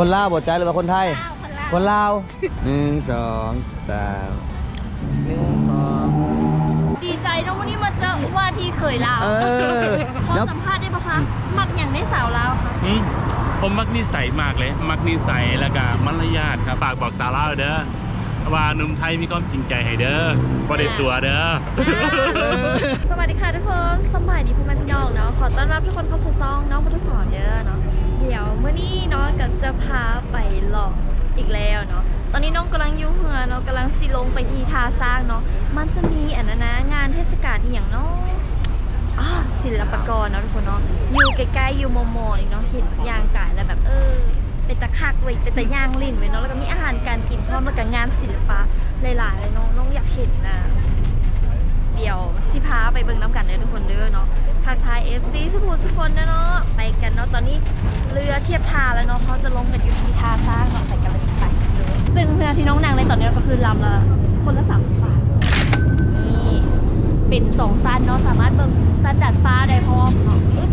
ຄົນລາວບໍ່ ໃຈ ຫຼືວ່າຄົນໄທ? ລາວ ຄົນລາວ ຄົນລາວ. ໜຶ່ງ ສອງ ສາມ ໜຶ່ງ ສອງ. ດີໃຈເນາະ ມື້ນີ້ມາເຈີວ່າທີ່ເຂີຍລາວ. ເອີ ຂໍສຳພາດໄດ້ບໍ່ຄະ? ມັກຫຍັງໃນສາວລາວຄະ? ອືມ ຜົມມັກນິໄສມາກເລີຍ ມັກນິໄສ ແລ້ວກະມາລະຍາດຄັບ. ຝາກບອກສາວລາວເດີ ວ່າໜຸ່ມໄທມີຄວາມຈິງໃຈໃຫ້ເດີ ບໍ່ໄດ້ຕົວະເດີ. ອ່າ ສະຫວັດດີຄ່ະທຸກຄົນ ສະບາຍດີພໍ່ແມ່ພີ່ນ້ອງເນາະ. ຂໍຕ້ອນຮັບທຸກຄົນເຂົ້າສູ່ຊ່ອງນ້ອງພຸດທະສອນເດີເນາະ. ດຽວມື້ນີ້ເນາະ ກໍຈະພາໄປເລາະອີກແລ້ວເນາະ. ຕອນນີ້ນ້ອງກຳລັງຢູ່ເຮືອເນາະ ກຳລັງຊິລົງໄປທີ່ທ່າຊ້າງເນາະ. ມັນຈະມີອັນນັ້ນນະ ງານເທດສະການອີ່ຫຍັງເນາະ ອາ ສິນລະປະກອນເນາະທຸກຄົນເນາະ ຢູ່ໃກ້ໆ ຢູ່ມໍ່ໆ ນີ້ເນາະ. ເຫັນຍ່າງກາຍແລ້ວແບບ ເອີ ເປັນຕາຄັກເວີຍ ເປັນຕາຍ່າງຫຼິ້ນເວີຍເນາະ. ແລ້ວກໍມີອາຫານການກິນພ້ອມ ແລ້ວກໍງານສິລະປະຫຼາຍໆເລີຍເນາະ ນ້ອງຢາກເຫັນນະ. ດຽວຊິພາໄປເບິ່ງນຳກັນເດີທຸກຄົນເດີເນາະ. ທັກທາຍເອັຟຊີສູ່ຜູ້ສູ່ຄົນເດີເນາະ. ໄປກັນເນາະ ຕອນນີ້ເຮືອທຽບທ່າແລ້ວເນາະ ເຮົາຈະລົງກັນຢູ່ທີ່ທ່າຊ້າງເນາະ. ໄປກັນເລີຍ ໄປເລີຍ. ຊຶ່ງເຮືອທີ່ນ້ອງນັ່ງໃນຕອນນີ້ກໍຄືລຳລະຄົນລະສາມສິບບາດ. ນີ້ເປັນສອງຊັ້ນເນາະ ສາມາດເບິ່ງຊັ້ນດາດຟ້າໄດ້ພ້ອມເນາະ. ອຶບ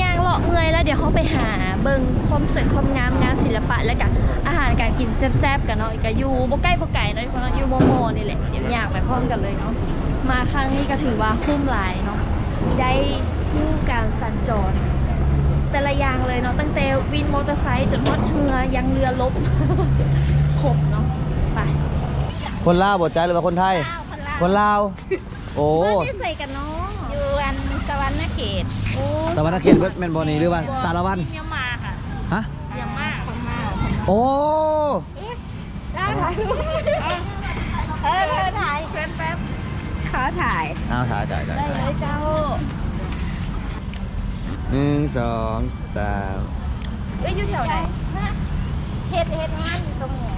ຍ່າງເລາະເມື່ອຍແລ້ວ ດຽວເຮົາໄປຫາເບິ່ງຄວາມສວຍຄວາມງາມ ງານສິລະປະ ແລະກະອາຫານການກິນແຊບໆກັນເນາະ. ກະຢູ່ບໍ່ໃກ້ບໍ່ໄກເນາະ ຢູ່ມໍ່ໆນີ້ແຫຼະ. ດຽວຍ່າງໄປພ້ອມກັນເລີຍເນາະ. ມາຄັ້ງນີ້ກະຖືວ່າຄຸ້ມຫຼາຍເນາະ ໄດ້ຮູ້ການສັນຈອນແຕ່ລະຢ່າງເລີຍເນາະ ຕັ້ງແຕ່ວິນມໍເຕີໄຊຈົນຮອດເຮືອ ຍັງເຮືອລົບ ຄົບເນາະ. ໄປ ຄົນລາວບໍ່ ໃຈ ຫຼືວ່າຄົນໄທ? ລາວ ຄົນລາວ ຄົນລາວ. ໂອ້ ບ້ານຢູ່ໃສກັນເນາະ? ຢູ່ອັນສະຫວັນນະເຂດ. ໂອ້ ສະຫວັນນະເຂດເບິດແມ່ນບໍ່ນີ້ ຫຼືວ່າສາລະວັນ? ມຽນມາຄ່ະ. ຮະ? ມຽນມາ. ໂອ້ ໄດ້ຖ່າຍຮູບ. ເອີ ເອີ ຖ່າຍ ເຊີນແປັບ ຂໍຖ່າຍ. ອ້າວ ຖ່າຍ ຖ່າຍ ຖ່າຍ ໄດ້ເລີຍເຈົ້າ. ໜຶ່ງ ສອງ ສາມ. ເອີຍ ຢູ່ແຖວໃດ? ເຮັດ ເຮັດງານຢູ່ຕົງນີ້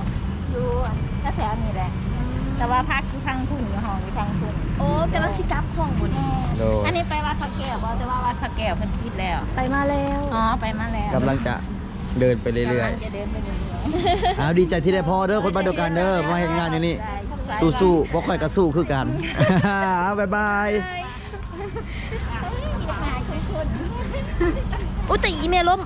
ຢູ່ອັນແຖວໆນີ້ແຫຼະ. ອືມ ແຕ່ວ່າພັກຢູ່ທາງພຸ້ນ ຢູ່ຫ້ອງຢູ່ທາງພຸ້ນ. ໂອ້ ກຳລັງຊິກັບຫ້ອງບໍ່ນີ້? ແມ່ນ. ໂດຍ. ອັນນີ້ໄປວັດພະແກ້ວບໍ່? ແຕ່ວ່າວັດພະແກ້ວເພິ່ນປິດແລ້ວ. ໄປມາແລ້ວ. ອໍ ໄປມາແລ້ວ. ກຳລັງຈະ ເດີນໄປເລື້ອຍໆ. ກຳລັງຈະເດີນໄປເລື້ອຍໆ. ອ້າວ ດີໃຈທີ່ໄດ້ພໍ້ເດີ ຄົນບ້ານດຽວກັນເດີ ມາເຮັດງານຢູ່ນີ້. ໄດ້ ສູ້ໆ ພວກຂ້ອຍກໍສູ້ຄືກັນ. ອ້າວ ບາຍບາຍ. ໂອ້ ແຕ່ອີແມ່ລົ້ມ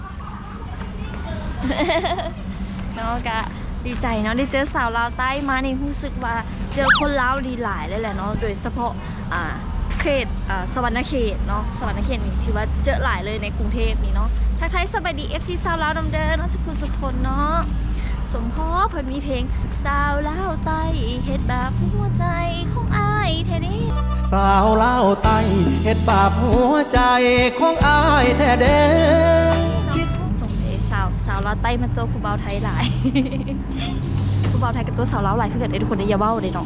ເນາະ. ກະດີໃຈເນາະ ໄດ້ເຈີສາວລາວໃຕ້ມານີ້ ຮູ້ສຶກວ່າເຈີຄົນລາວນີ້ຫຼາຍເລີຍແຫຼະເນາະ ໂດຍສະເພາະ ອ່າ ເຂດ ອ່າ ສະຫວັນນະເຂດເນາະ. ສະຫວັນນະເຂດນີ້ຖືວ່າເຈີຫຼາຍເລີຍໃນກຸງເທບນີ້ເນາະ. ທັກທາຍສະບາຍດີ ເອັຟຊີ ຊາວລາວນຳເດີເນາະ ສູ່ຜູ້ສູ່ຄົນເນາະ. ສົມພໍ້ເພິ່ນມີເພງ ສາວລາວໃຕ້ເຮັດບາບຫົວໃຈຂອງອ້າຍແທ້ເດ້. ສາວລາວໃຕ້ເຮັດບາບຫົວໃຈຂອງອ້າຍແທ້ເດ້. ສົງໄສສາວ ສາວລາວໃຕ້ມາຕົວະຜູ້ບ່າວໄທຫຼາຍ. ຜູ້ບ່າວໄທກໍຕົວະສາວລາວຫຼາຍຄືກັນເດ້ທຸກຄົນເດ້ ຢ່າເວົ້າເດ້ເນາະ.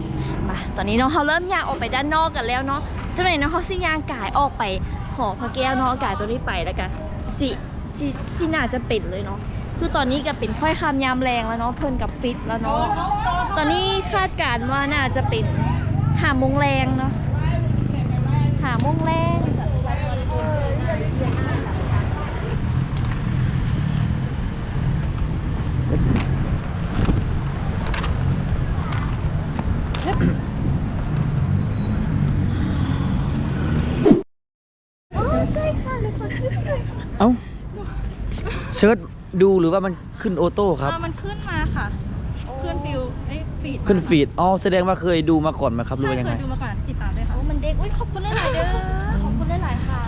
ມາ ຕອນນີ້ເນາະ ເຮົາເລີ່ມຍ່າງອອກໄປດ້ານນອກກັນແລ້ວເນາະ. ຈັ່ງໃດເນາະ ເຮົາຊິຍ່າງກາຍອອກໄປຫໍພະແກ້ວເນາະ ກາຍຕົວນີ້ໄປ ແລ້ວກະຊິ ຊິ ຊິໜ້າຈະເປັນເລີຍເນາະ. ຄືຕອນນີ້ກະເປັນຄ້ອຍຄ່ຳຍາມແລງແລ້ວເນາະ ເພິ່ນກະປິດແລ້ວເນາະ. ຕອນນີ້ຄາດການວ່າໜ້າຈະເປັນຫ້າໂມງແລງເນາະ ຫ້າໂມງແລງ. ອໍ ໃຊ່ຄ່ະ ເອົ້າ ເຊີດດູ ຫຼືວ່າມັນຂຶ້ນໂອໂຕ້ຄັບ? ອ່າ ມັນຂຶ້ນມາຄ່ະ. ໂອ້ ຂຶ້ນຟີດ ເອີຍ ຟີດ ຂຶ້ນຟີດ. ອໍ ສະແດງວ່າເຄີຍດູມາກ່ອນໄໝຄັບ ຫຼືວ່າຍັງໄງ? ເຄີຍ ເຄີຍດູມາກ່ອນ ຕິດຕາມເລີຍຄ່ະ. ໂອ້ ມັນເດັກ ອຸ້ຍ ຂອບຄຸນຫຼາຍໆເດີ ຂອບຄຸນຫຼາຍໆຄ່ະ.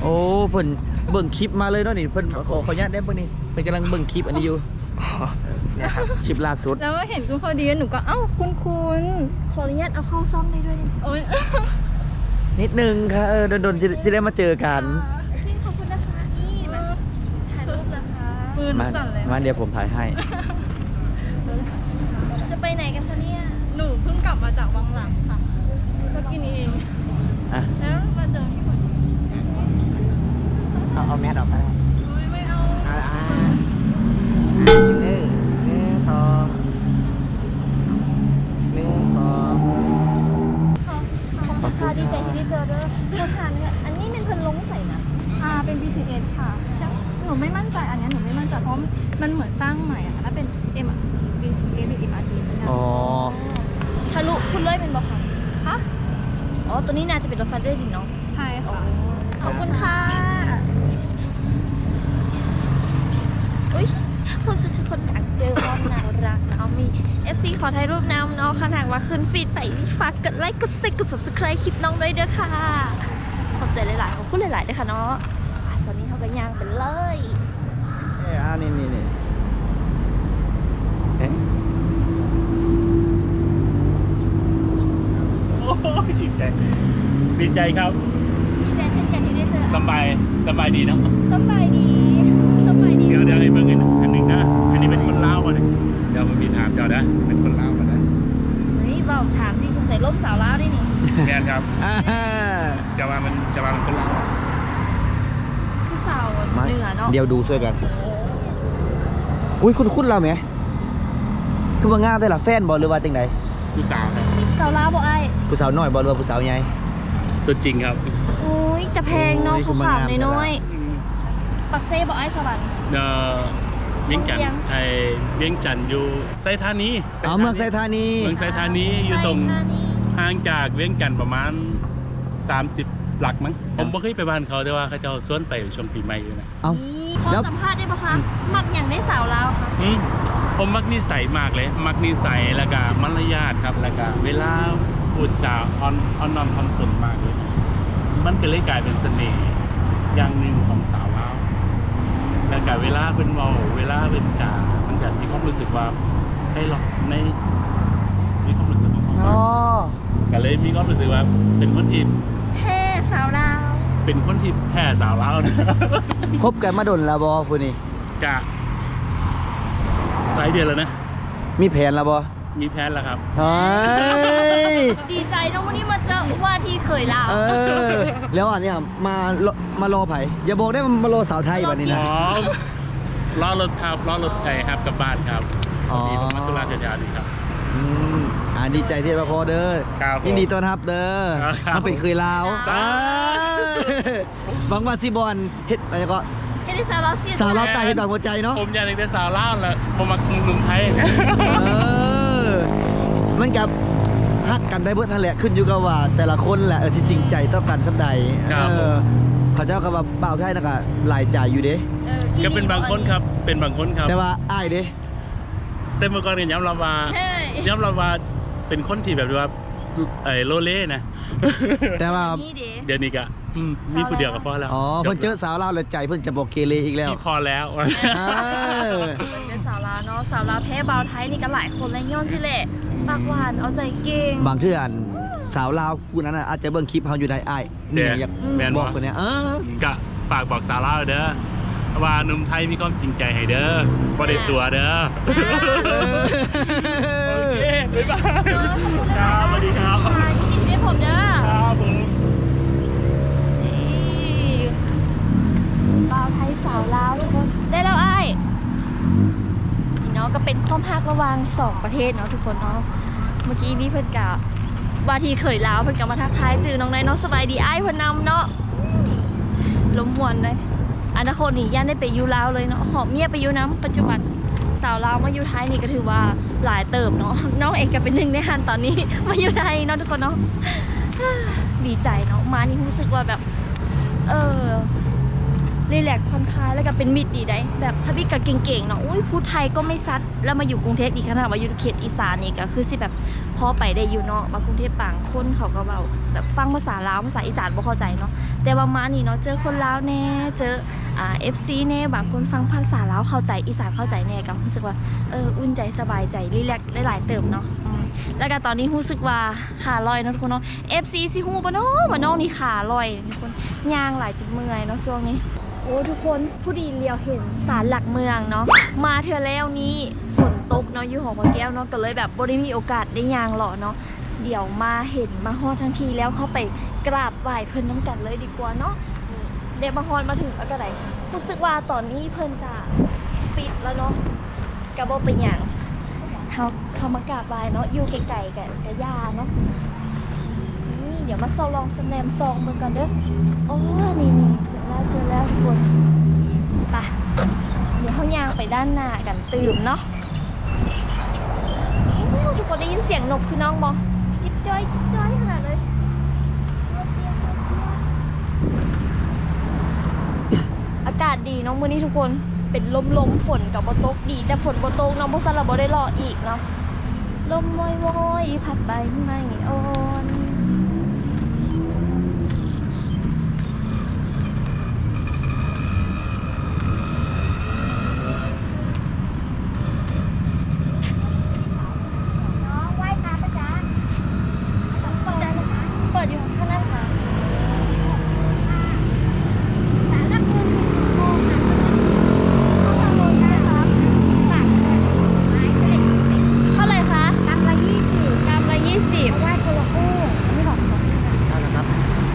ໂອ້ ເພິ່ນເບິ່ງຄລິບມາເລີຍເນາະນີ້. ເພິ່ນ ຂໍ ຂໍອະນຸຍາດແດ່ເບິ່ງນີ້ ເພິ່ນກຳລັງເບິ່ງຄລິບອັນນີ້ຢູ່. ອໍ ເອີ ນີ້ຄັບ ຄລິບລ່າສຸດ. ແລ້ວເຫັນຄຸນພໍດີ ໜູກໍ ເອົ້າ ຄຸ້ນໆ. ຂໍອະນຸຍາດເອົາເຂົ້າຊ່ອງໄດ້ດ້ວຍນີ້. ໂອ້ຍ ນິດໜຶ່ງຄ່ະ. ເອີ ດົນໆ ຊິ ຊິໄດ້ມາເຈີກັນ. ອ່າ ຂອບຄຸນນະຄະ. ນີ້ມາຖ່າຍຮູບນະຄະ. ມືສັ່ນເລີຍ. ມາ ມາ ດຽວຜົມຖ່າຍໃຫ້. ຈະໄປໄຫນກັນຄະເນຍ? ໜູເພິ່ງກັບມາຈາກວັງຫຼັງຄ່ະ ເມື່ອກີ້ນີ້ເອງ. ອ່ະ ແລ້ວມາເຈີທີ່ຄົນ ເອົາ ເອົາແມສອອກກໍໄດ້. ໂອ້ຍ ໄມ່ເອົາ. ອ່າ ອ່າ ໜຶ່ງ ໜຶ່ງ ສອງ ໜຶ່ງ ສອງ. ຂອບ ຂອບຄຸນຄ່ະ ດີໃຈທີ່ໄດ້ເຈີເດີ. ຂໍຖາມ ອັນນີ້ແມ່ນເພິ່ນລົງໃສນະ? ອ່າ ເປັນບີທີເອສຄ່ະ. ໜູໄມ່ໝັ້ນໃຈ ອັນເນີ້ຍໜູໄມ່ໝັ້ນໃຈ ເພາະມັນເໝືອນສ້າງໃໝ່ອະ. ຖ້າເປັນເອັມ ບີທີເອສ ຫຼື ເອັມອາທີ ໂອ້ ທະລຸພຸ້ນເລີຍແມ່ນບໍ່ຄະ? ຮະ? ອໍ ໂຕນີ້ໜ້າຈະເປັນລົດໄຟໃຕ້ດິນເນາະ. ໃຊ່ຄ່ະ. ອໍ ຂອບຄຸນຄ່ະ. ອຸ້ຍ ຊິຂໍຖ່າຍຮູບນຳເນາະ ຄັນຫາກວ່າຂຶ້ນຟີດໄປ ຝາກກົດໄລ ກົດແຊ ກົດ Subscribe ຄລິບນ້ອງດ້ວຍເດີ້ຄ່ະ. ຂອບໃຈຫຼາຍໆ ຂອບຄຸນຫຼາຍໆເດີ້ຄ່ະເນາະ. ອ່ະ ຕອນນີ້ເຮົາກໍຍ່າງໄປເລີຍ. ເອີ ອັນນີ້ ນີ້ ນີ້ ເອີ ໂອ້ຍ ດີໃຈ ດີໃຈຄັບ ດີໃຈເຊັ່ນກັນທີ່ໄດ້ເຈີ. ສະບາຍ ສະບາຍດີເນາະ. ສະບາຍດີ ສະບາຍດີ. ດຽວ ດຽວໃຫ້ເບິ່ງອັນໜຶ່ງນະ ອັນນີ້ເປັນຄົນລາວບໍ່ນີ້? ດຽວມີຖາມເຈົ້າເດີ້ ເປັນຄົນລາວບໍ່ນະ? ເຮີ້ຍ ເວົ້າຖາມຊິ ສົງໄສລົມສາວລາວເດ້ນີ້. ແມ່ນຄັບ. ຈະວ່າມັນ ຈະວ່າມັນຄົນລາວ ຄືສາວເໜືອເນາະ. ດຽວດູຊ່ວຍກັນ. ອຸ້ຍ ຄຸ້ນໆລາວແໝ ຄືວ່າງາມແທ້ລະ. ແຟນບໍ່ ຫຼືວ່າຈັ່ງໃດ? ຜູ້ສາວຄັບ. ສາວລາວບໍ່ອ້າຍ? ຜູ້ສາວນ້ອຍບໍ່ ຫຼືວ່າຜູ້ສາວໃຫຍ່? ຕົວຈິງຄັບ. ໂອ້ຍ ຈະແພງເນາະ ໂອ້ຍ ຂາວໆນ້ອຍໆ. ອືມ ປາກເຊບໍ່ອ້າຍ? ສະຫວັນ ເອີ ວຽງຈັນ. ວຽງ ໄອ້ ວຽງຈັນຢູ່ໄຊທານີ. ອໍ ເມືອງໄຊທານີ. ເມືອງໄຊທານີ ຢູ່ຕົງ ໄຊທານີ ຫ່າງຈາກວຽງຈັນປະມານສາມສິບຫຼັກມັ້ງ. ຜົມບໍ່ເຄີຍໄປບ້ານເຂົາ ແຕ່ວ່າເຂົາເຈົ້າຊວນໄປຊ່ວງປີໃໝ່ຢູ່ນະ. ເອົ້າ ຂໍສຳພາດໄດ້ບໍ່ຄະ? ອືມ ມັກຫຍັງໃນສາວລາວຄະ? ອືມ ຜົມມັກນິໄສມາກເລີຍ ມັກນິໄສ ແລ້ວກະມາລະຍາດຄັບ ແລ້ວກະເວລາ ພູດຈາອ່ອນ ອ່ອນນ້ອມຖ່ອມຕົນມາກເລີຍ. ມັນກະເລີຍກາຍເປັນສະເໜ່ຢ່າງໜຶ່ງຂອງສາວລາວ ແລ້ວກະເວລາເພິ່ນເວົ້າ ເວລາເພິ່ນຈາ ມັນກະມີຄວາມຮູ້ສຶກວ່າ ໃນລອກ ໃນ ມີຄວາມຮູ້ສຶກຂອງເຮົາ. ອໍ ກະເລີຍມີຄວາມຮູ້ສຶກວ່າເປັນຄົນທີ່ແພ້ສາວລາວ ເປັນຄົນທີ່ແພ້ສາວລາວນະ. ຄົບກັນມາດົນແລ້ວບໍ່ຜູ້ນີ້? ກະຫຼາຍເດືອນແລ້ວນະ. ມີແຜນແລ້ວບໍ່? ມີແຜນແລ້ວຄັບ. ເຮີ້ຍ ດີໃຈເນາະ ມື້ນີ້ມາເຈີວ່າທີ່ເຂີຍລາວ. ເອີ ແລ້ວອັນນີ້ມາ ມາລໍໃຜ? ຢ່າບອກໄດ້ວ່າມາລໍສາວໄທບາດນີ້ນະ. ອໍ ລໍລົດຄັບ ລໍລົດໄປຮັບກັບບ້ານຄັບ. ອໍ ພໍດີຜົມມາທຸລະແຖວໆນີ້ຄັບ. ອືມ ອ່າ ດີໃຈທີ່ໄດ້ມາພໍ້ເດີ້. ຄັບ ຍິນດີຕ້ອນຮັບເດີ້. ມາເປັນເຂີຍລາວ. ຫວັງວ່າຊິບໍ່ອັນເຮັດ ອັນຫຍັງເກາະ ເຮັດໃຫ້ສາວລາວເສຍ ສາວລາວໃຕ້ເຮັດບາບຫົວໃຈເນາະ. ຜົມຢາກໄດ້ສາວລາວແຫຼະ ບໍ່ມັກໜຸ່ມໄທ. ເອີ ມັນກະຮັກກັນໄດ້ເບິດຫັ້ນແຫຼະ ຂຶ້ນຢູ່ກັບວ່າແຕ່ລະຄົນແຫຼະ ເອີ ຊິຈິງໃຈຕໍ່ກັນສ່ຳໃດ. ຄັບ ເອີ ເຂົາເຈົ້າກໍວ່າບ່າວໄທນະກະຫຼາຍໃຈຢູ່ເດ້. ເອີ ກະເປັນບາງຄົນຄັບ ເປັນບາງຄົນຄັບ. ແຕ່ວ່າອ້າຍເດ້? ແຕ່ເມື່ອກ່ອນກໍຍອມຮັບວ່າ ເຮີ້ຍ ຍອມຮັບວ່າເປັນຄົນທີ່ແບບວ່າ ເອີ ໂລເລນະ. ແຕ່ວ່າດຽວນີ້ກະ ອືມ ມີຜູ້ດຽວກໍພໍແລ້ວ. ອໍ ເພິ່ນເຈີສາວລາວແລ້ວໃຈເພິ່ນຈະບໍ່ເກເລອີກແລ້ວ. ພໍແລ້ວ. ເອີ ເບິ່ງເດີສາວລາວເນາະ ສາວລາວແພ້ບ່າວໄທນີ້ກໍຫຼາຍຄົນແລ້ວ ຍ້ອນຊີ້ແຫຼະ ປາກຫວານ ເອົາໃຈເກັ່ງ. ບາງເທື່ອອັນສາວລາວຜູ້ນັ້ນນະ ອາດຈະເບິ່ງຄລິບເຮົາຢູ່ໃດ໋ອ້າຍ. ນີ້ຢາກ ແມ່ນ ບອກເພິ່ນແດ່. ເອີ ກະຝາກບອກສາວລາວເດີ ວ່າໜຸ່ມໄທມີຄວາມຈິງໃຈໃຫ້ເດີ ບໍ່ໄດ້ຕົວະເດີ. ອ່າ ເອີ ໂອເຄ ບາຍບາຍ. ເອີ ຂອບຄຸນຫຼາຍໆ ຄັບ ສະຫວັດດີຄັບ. ອ່າ ຍິນດີທີ່ໄດ້ພົບເດີ. ຄັບຜົມ. ນີ້ ບ່າວໄທສາວລາວທຸກຄົນ ໄດ້ແລ້ວອ້າຍ. ນີ້ເນາະ ກໍເປັນຄວາມຮັກລະຫວ່າງສອງປະເທດເນາະທຸກຄົນເນາະ. ເມື່ອກີ້ນີ້ເພິ່ນກະ ວ່າທີ່ເຂີຍລາວເພິ່ນກໍມາທັກທາຍຈື່ນ້ອງໄດ້ເນາະ. ສະບາຍດີອ້າຍເພິ່ນນຳເນາະ. ລົມມ່ວນເດ້ ອະນາຄົດນີ້ຢ້ານໄດ້ໄປຢູ່ລາວເລີຍເນາະ ຫອບເມຍໄປຢູ່ນຳ. ປັດຈຸບັນສາວລາວມາຢູ່ໄທນີ້ກໍຖືວ່າຫຼາຍເຕີບເນາະ. ນ້ອງເອງກໍເປັນໜຶ່ງໃນຫັ້ນ ຕອນນີ້ມາຢູ່ໄທເນາະທຸກຄົນເນາະ. ດີໃຈເນາະ ມານີ້ຮູ້ສຶກວ່າແບບ ເອີ ຣີແລັກຜ່ອນຄາຍ ແລ້ວກໍເປັນມິດດີໃດ໋ ແບບທຳອິດກໍເກັ່ງໆເນາະ. ອຸ້ຍ ພູດໄທກໍໄມ່ຊັດ ແລ້ວມາຢູ່ກຸງເທບອີກ ຂະໜາດວ່າຢູ່ເຂດອີສານນີ້ກໍຄືຊິແບບພໍໄປໄດ້ຢູ່ເນາະ. ມາກຸງເທບບາງຄົນເຂົາກໍເວົ້າແບບຟັງພາສາລາວ ພາສາອີສານບໍ່ເຂົ້າໃຈເນາະ. ແຕ່ວ່າມານີ້ເນາະ ເຈີຄົນລາວແດ່ ເຈີ ອ່າ ເອັຟຊີແດ່ ບາງຄົນຟັງພາສາລາວເຂົ້າໃຈ ອີສານເຂົ້າໃຈແດ່ ກໍຮູ້ສຶກວ່າ ເອີ ອຸ່ນໃຈ ສະບາຍໃຈ ຣີແລັກຫຼາຍໆເຕີບເນາະ. ອືມ ແລ້ວກໍຕອນນີ້ຮູ້ສຶກວ່າ ຂາລອຍເນາະທຸກຄົນເນາະ. ເອັຟຊີຊິຮູ້ບໍ່ເນາະວ່ານ້ອງນີ້ຂາລອຍ ທຸກຄົນ ຍ່າງຫຼາຍຈົນເມື່ອຍເນາະຊ່ວງນີ້. ໂອ້ ທຸກຄົນ ພໍດີຫຼຽວເຫັນສານຫຼັກເມືອງເນາະ. ມາເທື່ອແລ້ວນີ້ຝົນຕົກເນາະ ຢູ່ຫໍພະແກ້ວເນາະ ກໍເລີຍແບບບໍ່ໄດ້ມີໂອກາດໄດ້ຍ່າງເລາະເນາະ. ດຽວມາເຫັນມາຮອດທັງທີແລ້ວ ເຮົາໄປກາບໄຫວ້ເພິ່ນນຳກັນເລີຍດີກວ່າເນາະ. ນີ້ ໄດ້ມາຮອດມາເຖິງແລ້ວກໍໄດ້ ຮູ້ສຶກວ່າຕອນນີ້ເພິ່ນຈະປິດແລ້ວເນາະ. ກະບໍ່ເປັນຫຍັງ ເຮົາ ເຮົາມາກາບໄຫວ້ເນາະ ຢູ່ໄກໆກະ ກະຢ່າເນາະ. ນີ້ ດຽວມາຊອກລອງສະແນມຊອງເບິ່ງກ່ອນເດີ. ໂອ້ ນີ້ໆ ເຈີແລ້ວ ເຈີແລ້ວທຸກຄົນ. ໄປ ດຽວເຮົາຍ່າງໄປດ້ານໜ້າກັນຕື່ມເນາະ. ໂອ້ ທຸກຄົນໄດ້ຍິນສຽງນົກຄືນ້ອງບໍ່? ຈິບຈ້ອຍ ຈິບຈ້ອຍຂະໜາດເລີຍ. ອາກາດດີເນາະມື້ນີ້ທຸກຄົນ ເປັນລົມໆ ຝົນກໍບໍ່ຕົກ ດີແຕ່ຝົນບໍ່ຕົກເນາະ ບໍ່ຊັ້ນລະບໍ່ໄດ້ເລາະອີກເນາະ. ລົມໂວຍໆ ພັດໃບໄມ້ອ່ອນ. ນ້ອງໄຫວ້ພະໄປຈ້າ. ເປີດຢູ່ຂ້າງນັ້ນຄ່ະ. ສານຫຼັກເມືອງສິບສອງໂມງຄ່ະ. ເທົ່າໃດຄະ? ກຳລະຍີ່ສິບ. ກຳລະຍີ່ສິບ. ເອົາໄວ້ຄົນລະຄູ່. ອັນນີ້ຂອງ ຂອງ ເອົາລະຄັບ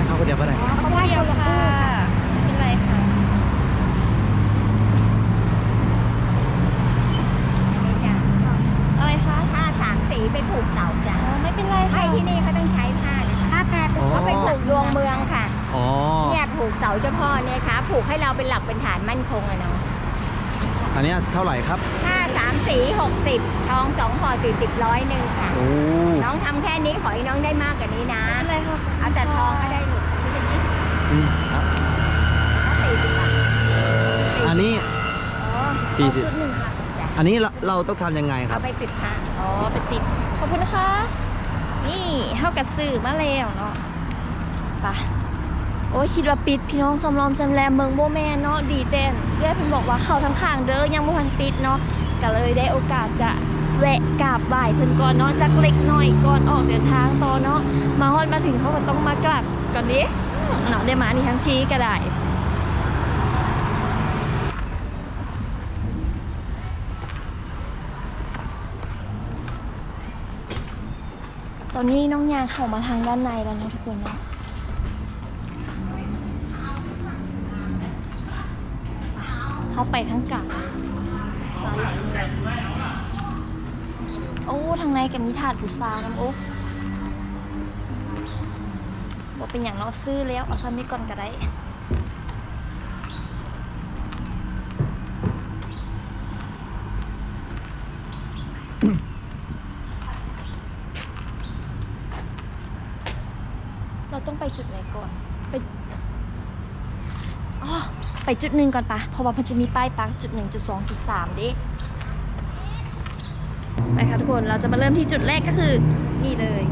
ເອົາຄົນດຽວກໍໄດ້. ເອົາຄົນດຽວຄ່ະ. ບໍ່ເປັນໄລຄ່ະ. ອັນນີ້ຈ້າ. ອະໄລຄະ? ຜ້າສາມສີໄປຜູກເສົາຈ້າ. ອໍ ໄມ່ເປັນໄລຄ່ະ. ໄມ້ທີ່ນີ້ເຂົາຕ້ອງໃຊ້ຜ້ານະຄະ. ຜ້າແພຣໄປ ອໍ ເຂົາໄປຜູກດວງເມືອງຄ່ະ. ອໍ ເນຍຜູກເສົາເຈົ້າພໍ່ເນຍຄ່ະ ຜູກໃຫ້ເຮົາເປັນຫຼັກເປັນຖານໝັ້ນຄົງອະເນາະ. ອັນເນີ້ຍເທົ່າໄຫຼຄັບ? ຜ້າສາມສີຫົກສິບ ທອງສອງຫໍ່ສີ່ສິບ ຮ້ອຍໜຶ່ງຄ່ະ. ໂອ້ ນ້ອງທຳແຄ່ນີ້ ຂໍໃຫ້ນ້ອງໄດ້ມາກກວ່ານີ້ນະ. ໄດ້ເລີຍຄ່ະ. ເອົາແຕ່ທອງກໍໄດ້ລູກ. ອືມ ເອົາສີ່ສິບບາດ. ອັນນີ້ ອໍ ສີ່ສິບ ເອົາຊຸດໜຶ່ງຄ່ະ. ອັນນີ້ເຮົາ ເຮົາຕ້ອງທຳຍັງໄງຄັບ? ເອົາໄປປິດຜ້າ. ອໍ ໄປປິດ. ຂອບຄຸນຄ່ະ. ນີ້ເຮົາກໍຊື້ມາແລ້ວເນາະ. ໄປ. ໂອ້ຍ ຄິດວ່າປິດ ພີ່ນ້ອງ ຊອມລອມແຊມແລມເບິ່ງ ບໍ່ແມ່ນເນາະ. ດີແຕ່ເອື້ອຍເພິ່ນບອກວ່າເຂົ້າທາງຂ້າງເດີ ຍັງບໍ່ທັນປິດເນາະ. ກໍເລີຍໄດ້ໂອກາດຈະແວະກາບໄຫວ້ເພິ່ນກ່ອນເນາະ ຈັກເລັກນ້ອຍກ່ອນອອກເດີນທາງຕໍ່ເນາະ. ມາຮອດມາເຖິງ ເຮົາກໍຕ້ອງມາກາບກ່ອນເດ້ເນາະ. ໄດ້ມານີ້ທັງທີກໍໄດ້. ຕອນນີ້ນ້ອງຍ່າງເຂົ້າມາທາງດ້ານໃນແລ້ວເນາະທຸກຄົນເນາະ. ເຮົາໄປທາງກາງ. ໂອ້ ທາງໃນກໍມີຖາດບູຊານຳ. ໂອ້ ບໍ່ເປັນຫຍັງເນາະ ຊື້ແລ້ວ ເອົາສ່ຳນີ້ກ່ອນກໍໄດ້. ເຮົາຕ້ອງໄປຈຸດໃດກ່ອນ? ໄປ ອໍ ໄປຈຸດໜຶ່ງກ່ອນປະ ເພາະວ່າເພິ່ນຈະມີປ້າຍປັກຈຸດໜຶ່ງ ຈຸດສອງ ຈຸດສາມເດ້. ໄປຄ່ະທຸກຄົນ ເຮົາຈະມາເລີ່ມທີ່ຈຸດແລກ ກໍຄືນີ້ເລີຍ.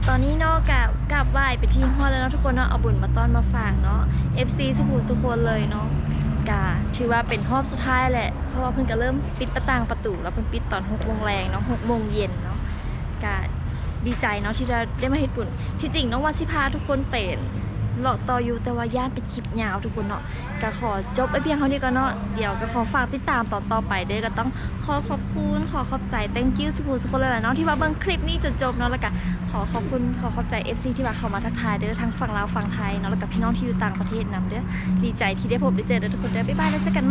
ຕອນນີ້ເນາະ ກະກາບໄຫວ້ເປັນທີ່ຮຽບຮ້ອຍແລ້ວເນາະທຸກຄົນເນາະ ເອົາບຸນມາຕ້ອນມາຝາກເນາະ ເອັຟຊີ ສູ່ຜູ້ສູ່ຄົນເລີຍເນາະ. ກະຖືວ່າເປັນຮອບສຸດທ້າຍແຫຼະ ເພາະວ່າເພິ່ນກະເລີ່ມປິດປະຕ່າງປະຕູແລ້ວ ເພິ່ນປິດຕອນຫົກໂມງແລງເນາະ ຫົກໂມງເຢັນເນາະ. ກະດີໃຈເນາະທີ່ໄດ້ ໄດ້ມາເຮັດບຸນ. ທີ່ຈິງນ້ອງວ່າຊິພາທຸກຄົນໄປເລາະຕໍ່ຢູ່ ແຕ່ວ່າຢ້ານເປັນຄລິບຍາວທຸກຄົນເນາະ. ກະຂໍຈົບໄວ້ພຽງເທົ່ານີ້ກ່ອນເນາະ ດຽວກະຂໍຝາກຕິດຕາມຕອນຕໍ່ໄປເດີ. ກະຕ້ອງຂໍຂອບຄຸນ ຂໍຂອບໃຈ thank you ສູ່ຜູ້ສູ່ຄົນຫຼາຍໆເນາະ ທີ່ວ່າເບິ່ງຄລິບນີ້ຈົນຈົບເນາະ. ແລ້ວກະຂໍຂອບຄຸນ ຂໍຂອບໃຈ ເອັຟຊີ ທີ່ວ່າເຂົ້າມາທັກທາຍເດີ ທັງຝັ່ງລາວຝັ່ງໄທເນາະ ແລ້ວກະພີ່ນ້ອງທີ່ຢູ່ຕ່າງປະເທດນຳເດີ. ດີໃຈທີ່ໄດ້ພົບໄດ້ເຈີເດີທຸກຄົນເດີ. ບາຍບາຍ ແລ້ວເຈີກັນໃໝ່.